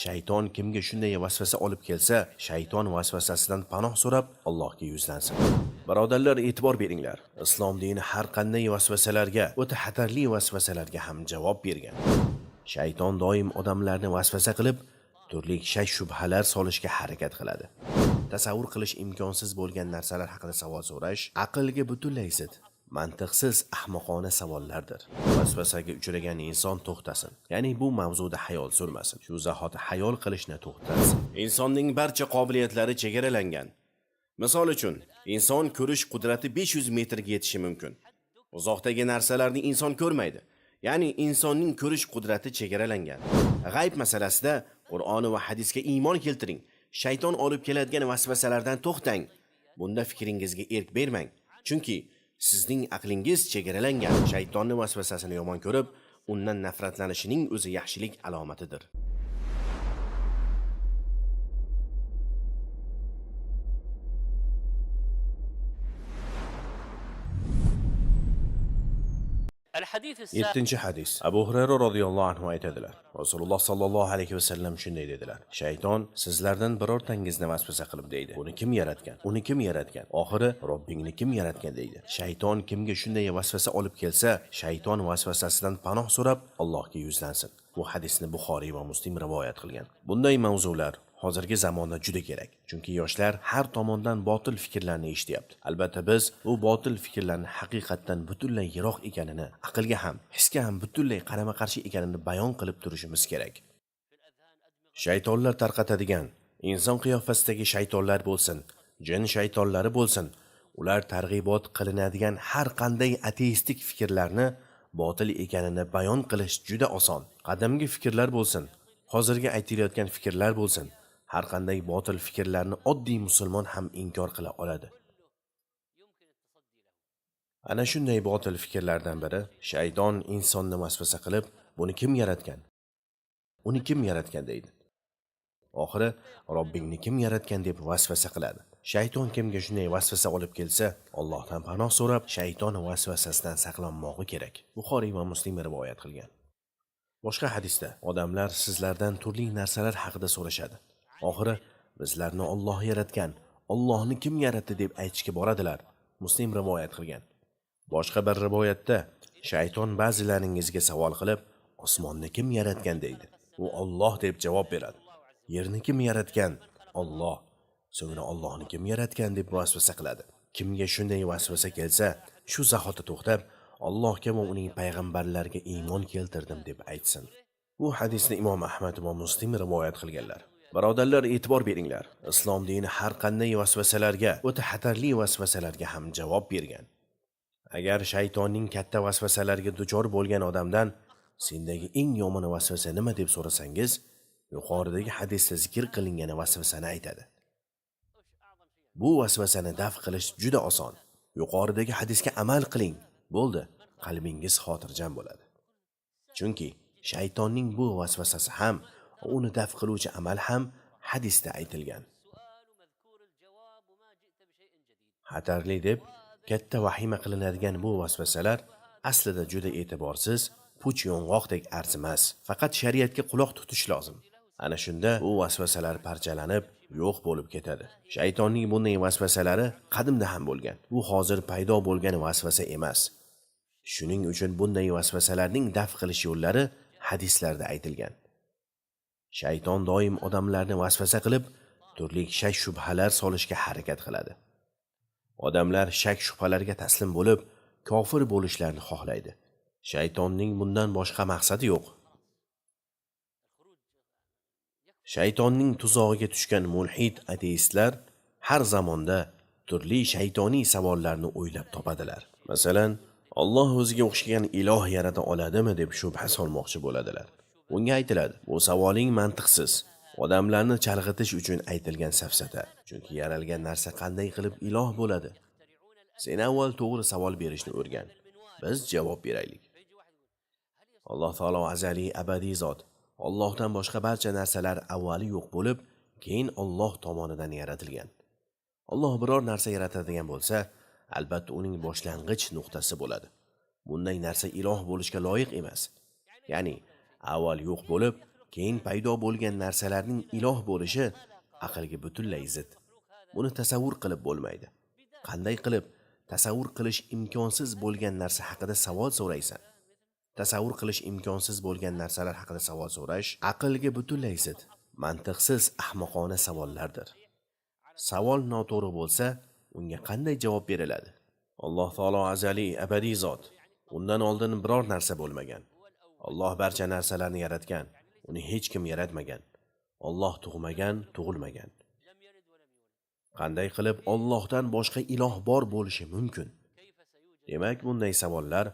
Shayton kimga shunday vasvasa olib kelsa, shayton vasvasasidan panoh so'rab, Allohga yuzlansin. Birodarlar, e'tibor beringlar. Islom dini har qanday vasvasalarga, o'ta xatarli vasvasalarga ham javob bergan. Shayton doim odamlarni vasvasa qilib, turli shak shubhalar solishga harakat qiladi. Tasavvur qilish imkonsiz bo'lgan narsalar haqida savol so'rash aqlga butunlay zid, mantiqsiz ahmoqona savollardir. Vasvasaga uchragan inson to'xtasin. Ya'ni bu mavzuda xayol surmasin. Shu zahoti xayol qilishni to'xtatsin. Insonning barcha qobiliyatlari chegaralangan. Misol uchun, inson ko'rish qudrati 500 metrga yetishi mumkin. Uzoqdagi narsalarni inson ko'rmaydi. Ya'ni insonning ko'rish qudrati chegaralangan. G'ayb masalasida Qur'on va hadisga iymon keltiring. Shayton olib keladigan vasvasalardan to'xtang. Bunda fikringizga erk bermang. Chunki sizning aqlingiz chegaralangan. Shaytonning vasvasasini yomon ko'rib, undan nafratlanishining o'zi yaxshilik alomatidir. الحديث السابع 7 hadis. Abu Hurayra radhiyallohu anhu aytadilar. Rasululloh sallallohu alayhi vasallam shunday dedilar. Shayton sizlardan birortangizni vasvasa qilib deydi. Uni kim yaratgan? Uni kim yaratgan? Oxiri Robbingni kim yaratgan deydi. Shayton kimga shunday vasvasa olib kelsa, shayton vasvasasidan panoh so'rab, Allohga yuzlansin. Bu hadisni Buxoriy va Muslim rivoyat qilgan. Bunday mavzular hozirgi zamonda juda kerak. Chunki yoshlar har tomondan botil fikrlarni eshityapti. Albatta biz bu botil fikrlarni haqiqatdan butunlay yiroq ekanini, aqlga ham, hisga ham butunlay qarama-qarshi ekanini bayon qilib turishimiz kerak. Shaytonlar tarqatadigan inson qiyofasidagi shaytonlar bo'lsin, jin shaytonlari bo'lsin, ular targ'ibot qilinadigan har qanday ateistik fikrlarni botil ekanini bayon qilish juda oson. Qadimgi fikrlar bo'lsin, hozirgi aytilayotgan fikrlar bo'lsin, har qanday botil fikrlarni oddiy musulmon ham inkor qila oladi. Ana shunday botil fikrlardan biri shayton insonni vasvasa qilib, buni kim yaratgan? Uni kim yaratgan deydi. Oxiri Robbingni kim yaratgan deb vasvasa qiladi. Shayton kimga shunday vasvasa olib kelsa, Allohdan panoh so'rab, shayton vasvasasidan saqlanmog'i kerak. Buxoriy va Muslim rivoyat qilgan. Boshqa hadisda odamlar sizlardan turli narsalar haqida so'rashadi. Oxiri bizlarni Alloh yaratgan, Allohni kim yaratdi deb aytishga boradilar. Muslim rivoyat qilgan. Boshqa bir rivoyatda shayton ba'zilaringizga savol qilib, osmonni kim yaratgan deydi. U Alloh deb javob beradi. Yerni kim yaratgan? Alloh. So'ngra Allohni kim yaratgan deb vasvasa qiladi. Kimga shunday vasvasa kelsa, shu zahoti to'xtab, Allohga va uning payg'ambarlariga iymon keltirdim deb aytsin. Bu hadisni Imom Ahmad va Muslim rivoyat qilganlar. Birodarlar, e'tibor beringlar. Islom dini har qanday vasvasalarga, o'ta xatarli vasvasalarga ham javob bergan. Agar shaytonning katta vasvasalariga duchor bo'lgan odamdan sendagi eng yomon vasvasa nima deb so'rasangiz, yuqoridagi hadisda zikr qilingan vasvasani aytadi. Bu vasvasani daf qilish juda oson. Yuqoridagi hadisga amal qiling. Bo'ldi, qalbingiz xotirjam bo'ladi. Chunki shaytonning bu vasvasasi ham, uni daf qiluvchi amal ham hadisda aytilgan. السؤال مذكور الجواب وما جئت بشيء جديد. Xatarli deb katta vahima qilinadigan bu vasvasalar aslida juda e'tiborsiz, puch yong'oqdek arzimas. Faqat shariatga quloq tutish lozim. Ana shunda bu vasvasalar parchalanib, yo'q bo'lib ketadi. Shaytonning bunday vasvasalari qadimda ham bo'lgan. Bu hozir paydo bo'lgan vasvasa emas. Shuning uchun bunday vasvasalarning daf qilish yo'llari hadislarda aytilgan. Shayton doim odamlarni vasvasa qilib, turli shak shubhalar solishga harakat qiladi. Odamlar shak shubhalarga taslim bo'lib, kofir bo'lishlarini xohlaydi. Shaytonning bundan boshqa maqsadi yo'q. Shaytonning tuzog'iga tushgan mulhid ateistlar har zamonda turli shaytoniy savollarni o'ylab topadilar. Masalan, Alloh o'ziga o'xshagan iloh yarata oladimi deb shubha solmoqchi bo'ladilar. Unga aytiladi, bu savoling mantiqsiz. Odamlarni chalg'itish uchun aytilgan safsata. Chunki yaralgan narsa qanday qilib iloh bo'ladi? Sen avval to'g'ri savol berishni o'rgan. Biz javob beraylik. Alloh taolo azaliy abadiy zot. Allohdan boshqa barcha narsalar avvali yo'q bo'lib, keyin Alloh tomonidan yaratilgan. Alloh biror narsa yaratadigan bo'lsa, albatta uning boshlang'ich nuqtasi bo'ladi. Bunday narsa iloh bo'lishga loyiq emas. Ya'ni avval yo'q bo'lib, keyin paydo bo'lgan narsalarning iloh bo'lishi aqlga butunlay zid. Buni tasavvur qilib bo'lmaydi. Qanday qilib tasavvur qilish imkonsiz bo'lgan narsa haqida savol so'raysan? Tasavvur qilish imkonsiz bo'lgan narsalar haqida savol so'rash aqlga butunlay zid, mantiqsiz ahmoqona savollardir. Savol noto'g'ri bo'lsa, unga qanday javob beriladi? Alloh taolo azaliy, abadiy zot. Undan oldin biror narsa bo'lmagan. Alloh barcha narsalarni yaratgan, uni hech kim yaratmagan. Alloh tug'magan, tug'ilmagan. Qanday qilib Allohdan boshqa iloh bor bo'lishi mumkin? Demak, bunday savollar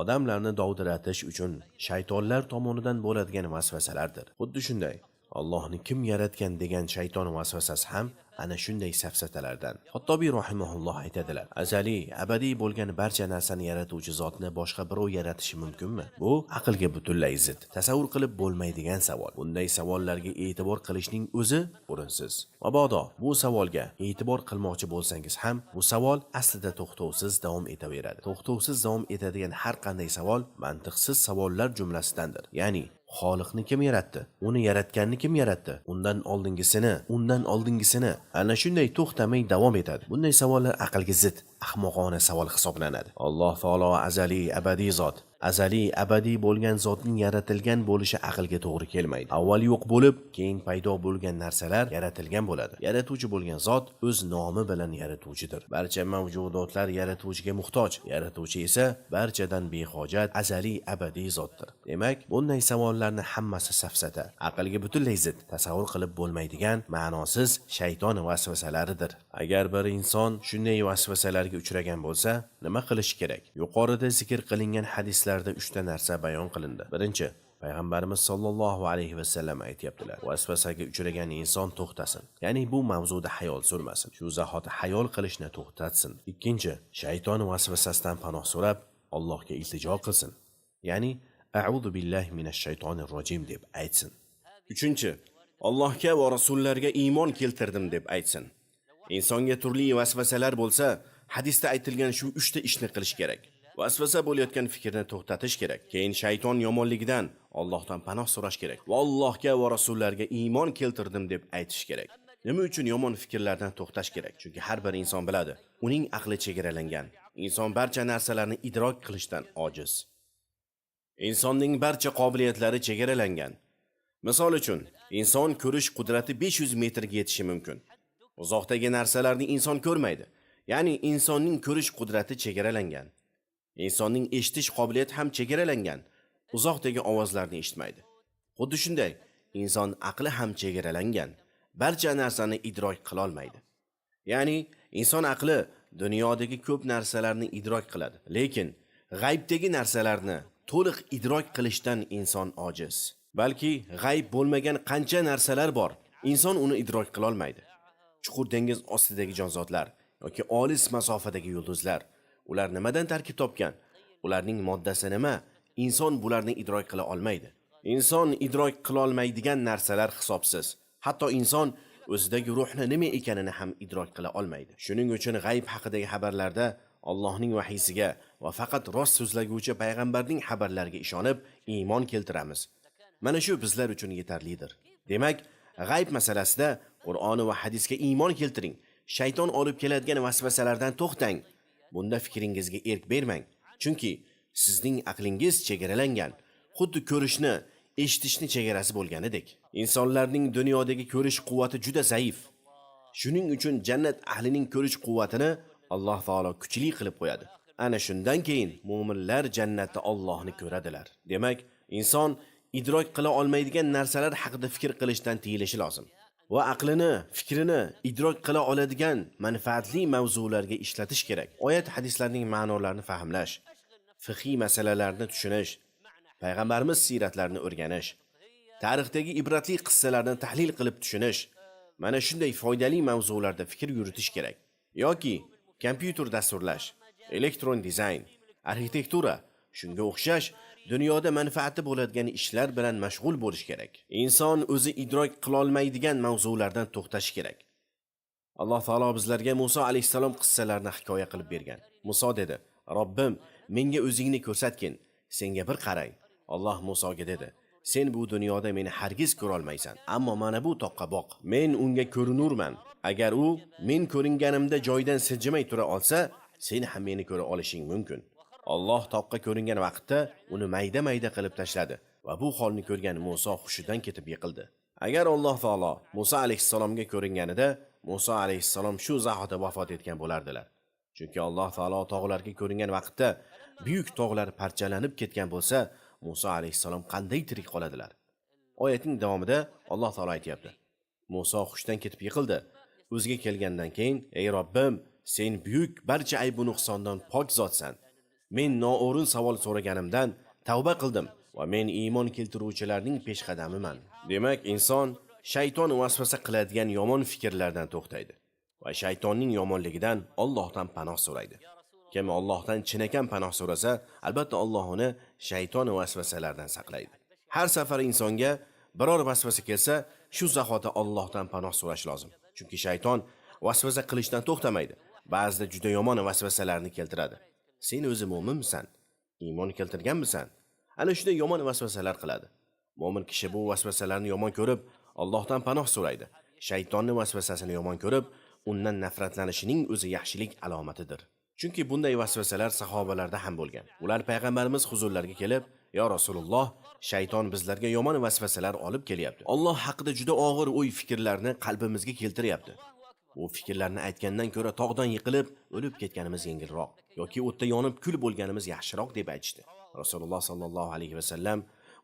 odamlarni dovdiratish uchun shaytonlar tomonidan bo'ladigan vasvasalardir. Xuddi shunday, Allohni kim yaratgan degan shayton vasvasasi ham ana shunday safsatalardan. Xattobiy rahimahulloh aytadilar: azaliy, abadiy bo'lgan barcha narsani yaratuvchi zotni boshqa birov yaratishi mumkinmi? Bu aqlga butunlay zid, tasavvur qilib bo'lmaydigan savol. Bunday savollarga e'tibor qilishning o'zi o'rinsiz. Mabodo bu savolga e'tibor qilmoqchi bo'lsangiz ham, bu savol aslida to'xtovsiz davom etaveradi. To'xtovsiz davom etadigan har qanday savol mantiqsiz savollar jumlasidandir. Ya'ni Xoliqni kim yaratdi? Uni yaratganni kim yaratdi? Undan oldingisini, undan oldingisini, ana shunday to'xtamay davom etadi. Bunday savollar aqlga zid, ahmoqona savol hisoblanadi. Alloh taolo azaliy, abadiy zot. Azaliy, abadiy bo'lgan zotning yaratilgan bo'lishi aqlga to'g'ri kelmaydi. Avval yo'q bo'lib, keyin paydo bo'lgan narsalar yaratilgan bo'ladi. Yaratuvchi bo'lgan zot o'z nomi bilan yaratuvchidir. Barcha mavjudotlar yaratuvchiga muhtoj. Yaratuvchi esa barchadan behojat, azaliy, abadiy zotdir. Demak, bunday savollarni hammasi safsata, aqlga butunlay zid, tasavvur qilib bo'lmaydigan ma'nosiz shayton vasvasalaridir. Agar bir inson shunday vasvasalarga uchragan bo'lsa, nima qilish kerak? Yuqorida zikr qilingan hadislarda 3 ta narsa bayon qilindi. Birinchi, Payg'ambarimiz sollallohu alayhi va sallam aytayaptilar: vasvasaga uchragan inson to'xtasin. Ya'ni bu mavzuda xayol surmasin. Shu zahoti xayol qilishni to'xtatsin. Ikkinchi, shayton vasvasasidan panoh so'rab, Allohga iltijo qilsin. Ya'ni a'udhu billahi minash shaytonir rojim deb aytsin. Uchinchi, Allohga va rasullarga iymon keltirdim deb aytsin. Insonga turli vasvasalar bo'lsa, hadisda aytilgan shu 3 ta ishni qilish kerak. Vasvasa bo'layotgan fikrni to'xtatish kerak. Keyin shayton yomonligidan Allohdan panoh so'rash kerak va Allohga va rasullarga iymon keltirdim deb aytish kerak. Nima uchun yomon fikrlardan to'xtash kerak? Chunki har bir inson biladi, uning aqli chegaralangan. Inson barcha narsalarni idrok qilishdan ojiz. Insonning barcha qobiliyatlari chegaralangan. Misol uchun, inson ko'rish qudrati 500 metrga yetishi mumkin. Uzoqdagi narsalarni inson ko'rmaydi. Ya'ni insonning ko'rish qudrati chegaralangan. Insonning eshitish qobiliyati ham chegaralangan. Uzoqdagi ovozlarni eshitmaydi. Xuddi shunday, inson aqli ham chegaralangan. Barcha narsani idrok qila olmaydi. Ya'ni inson aqli dunyodagi ko'p narsalarni idrok qiladi, lekin g'aybdagi narsalarni to'liq idrok qilishdan inson ojiz. Balki g'ayb bo'lmagan qancha narsalar bor, inson uni idrok qila olmaydi. Chuqur dengiz ostidagi jonzotlar yoki olis masofadagi yulduzlar, ular nimadan tarkib topgan? Ularning moddasi nima? Inson bularni idrok qila olmaydi. Inson idrok qila olmaydigan narsalar hisobsiz. Hatto inson o'zidagi ruhni nima ekanini ham idrok qila olmaydi. Shuning uchun g'ayb haqidagi xabarlarda Allohning vahiysiga va faqat rost so'zlaguvchi payg'ambarning xabarlariga ishonib iymon keltiramiz. Mana shu bizlar uchun yetarlidir. Demak, g'ayb masalasida Qur'on va hadisga iymon keltiring. Shayton olib keladigan vasvasalardan to'xtang. Bunda fikringizga erk bermang. Chunki sizning aqlingiz chegaralangan. Xuddi ko'rishni, eshitishni chegarasi bo'lganidek. Insonlarning dunyodagi ko'rish quvvati juda zaif. Shuning uchun jannat ahlining ko'rish quvvatini Alloh taolo kuchli qilib qo'yadi. Ana shundan keyin mu'minlar jannatda Allohni ko'radilar. Demak, inson idrok qila olmaydigan narsalar haqida fikr qilishdan tiyilishi lozim va aqlini, fikrini idrok qila oladigan manfaatli mavzularga ishlatish kerak. Oyat hadislarning ma'nolarini fahmlash, fiqhiy masalalarni tushunish, payg'ambarimiz siyratlarini o'rganish, tarixdagi ibratli qissalarni tahlil qilib tushunish, mana shunday foydali mavzularda fikr yuritish kerak. Yoki kompyuter dasturlash, elektron dizayn, arxitektura, shunga o'xshash dunyoda manfaati bo'ladigan ishlar bilan mashg'ul bo'lish kerak. Inson o'zi idrok qilolmaydigan mavzulardan to'xtashi kerak. Alloh taolo bizlarga Musa alayhissalom qissalarini hikoya qilib bergan. Muso dedi: "Robbim, menga o'zingni ko'rsatgin, senga bir qaray." Alloh Musoga dedi: Sen bu dunyoda meni hargiz ko'ra olmaysan, ammo mana bu toqqa boq. Men unga ko'rinurman. Agar u men ko'ringanimda joyidan siljimay tura olsa, sen ham meni ko'ra olishing mumkin. Alloh toqqa ko'ringan vaqtda uni mayda-mayda qilib tashladi va bu holni ko'rgan Musa hushidan ketib yiqildi. Agar Alloh taolo Musa alayhissalomga ko'ringanida, Musa alayhissalom shu zahoti vafot etgan bo'lardilar. Chunki Alloh taolo tog'larga ko'ringan vaqtda buyuk tog'lar parchalanib ketgan bo'lsa, Musa alayhissalom qanday tirik qoladilar? Oyatning davomida Alloh taolo aytayapti. Musa hushdan ketib yiqildi. O'ziga kelgandan keyin, "Ey Robbim, sen buyuk, barcha ayb va nuqsondan pok zotsan. Men noo'rin savol so'raganimdan tavba qildim va men iymon keltiruvchilarning peshqadamiman." Demak, inson shayton vasvasa qiladigan yomon fikrlardan to'xtaydi va shaytonning yomonligidan Allohdan panoh so'raydi. Kim Allohdan chinakam panoh so'rasa, albatta Alloh uni shayton vasvasalaridan saqlaydi. Har safar insonga biror vasvasa kelsa, shu zahoti Allohdan panoh so'rash lozim. Chunki shayton vasvasa qilishdan to'xtamaydi. Ba'zida juda yomon vasvasalarni keltiradi. Sen o'zi mo'minmisan? Iymon keltirganmisan? Ana shunday yomon vasvasalar qiladi. Mo'min kishi bu vasvasalarni yomon ko'rib, Allohdan panoh so'raydi. Shaytonning vasvasasini yomon ko'rib, undan nafratlanishining o'zi yaxshilik alomatidir. Chunki bunday vasvasalar sahobalarda ham bo'lgan. Ular payg'ambarimiz huzurlariga kelib, "Ya Rasululloh, shayton bizlarga yomon vasvasalar olib kelyapti. Alloh haqida juda og'ir o'y fikrlarni qalbimizga keltiryapti. Bu fikrlarni aytgandan ko'ra tog'dan yiqilib, o'lib ketganimiz yengilroq yoki o'tda yonib kul bo'lganimiz yaxshiroq" deb aytishdi. Rasululloh sallallohu alayhi va sallam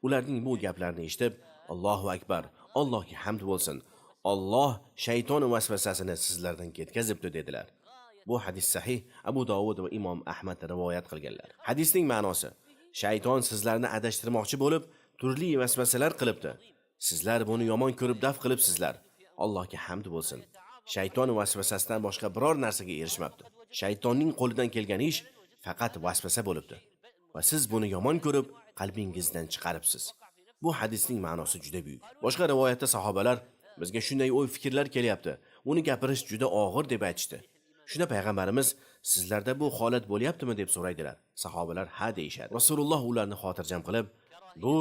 ularning bu gaplarini eshitib, "Allohu akbar, Allohga hamd bo'lsin. Alloh shayton vasvasasini sizlardan ketkazibdi" dedilar. Bu hadis sahih, Abu Dovud va Imom Ahmad rivoyat qilganlar. Hadisning ma'nosi: shayton sizlarni adashtirmoqchi bo'lib, turli vasvasalar qilibdi. Sizlar buni yomon ko'rib daf qilibsizlar. Allohga hamd bo'lsin. Shayton vasvasasidan boshqa biror narsaga erishmabdi. Shaytonning qo'lidan kelgan ish faqat vasvasa bo'libdi. Va siz buni yomon ko'rib, qalbingizdan chiqaribsiz. Bu hadisning ma'nosi juda buyuk. Boshqa rivoyatda sahobalar bizga shunday o'y fikrlar kelyapti. Uni gapirish juda og'ir deb aytishdi. Shunda payg'ambarimiz sizlarda bu holat bo'lyaptimi deb so'raydilar. Sahobalar ha deyishadi. Rasululloh ularni xotirjam qilib, bu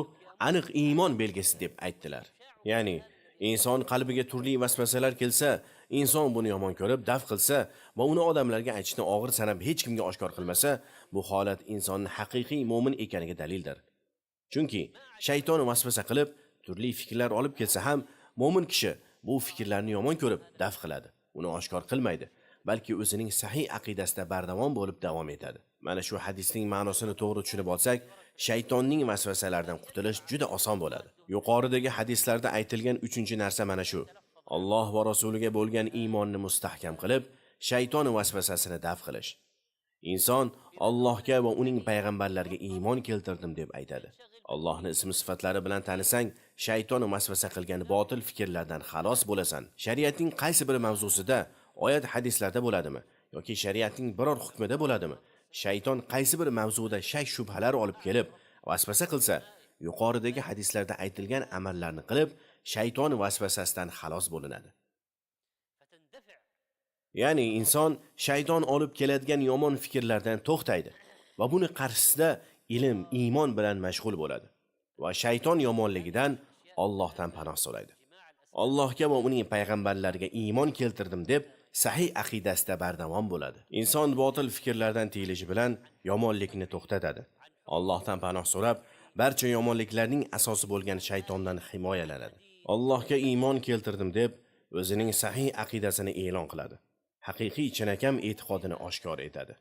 aniq iymon belgisi deb aytdilar. Ya'ni inson qalbiga turli vasvasalar kelsa, inson buni yomon ko'rib daf qilsa va uni odamlarga aytishni og'ir sanab hech kimga oshkor qilmasa, bu holat insonning haqiqiy mo'min ekaniga dalildir. Chunki shayton vasvasa qilib, turli fikrlar olib kelsa ham, mo'min kishi bu fikrlarni yomon ko'rib daf qiladi. Uni oshkor qilmaydi, balki o'zining sahih aqidasida bardavom bo'lib davom etadi. Mana shu hadisning ma'nosini to'g'ri tushunib olsak, shaytonning vasvasalaridan qutulish juda oson bo'ladi. Yuqoridagi hadislarda aytilgan uchinchi narsa mana shu. Alloh va rasuliga bo'lgan iymonni mustahkam qilib, shayton vasvasasini daf qilish. Inson Allohga va uning payg'ambarlariga iymon keltirdim deb aytadi. Allohning ismi sifatlari bilan tanisang, shayton vasvasa qilgan botil fikrlardan xalos bo'lasan. Shariatning qaysi bir mavzusida, oyat hadislarda bo'ladimi yoki shariatning biror hukmida bo'ladimi? Shayton qaysi bir mavzuda shak shubhalar olib kelib, vasvasa qilsa, yuqoridagi hadislarda aytilgan amallarni qilib, shayton vasvasasidan xalos bo'linadi. Ya'ni inson shayton olib keladigan yomon fikrlardan to'xtaydi va buni qarshisida ilm, iymon bilan mashg'ul bo'ladi va shayton yomonligidan Allohdan panoh so'raydi. Allohga va uning payg'ambarlariga iymon keltirdim deb sahih aqidasida bardavom bo'ladi. Inson botil fikrlardan tiyilishi bilan yomonlikni to'xtatadi. Allohdan panoh so'rab, barcha yomonliklarning asosi bo'lgan shaytondan himoyalanadi. Allohga iymon keltirdim deb o'zining sahih aqidasini e'lon qiladi. Haqiqiy chinakam e'tiqodini oshkor etadi.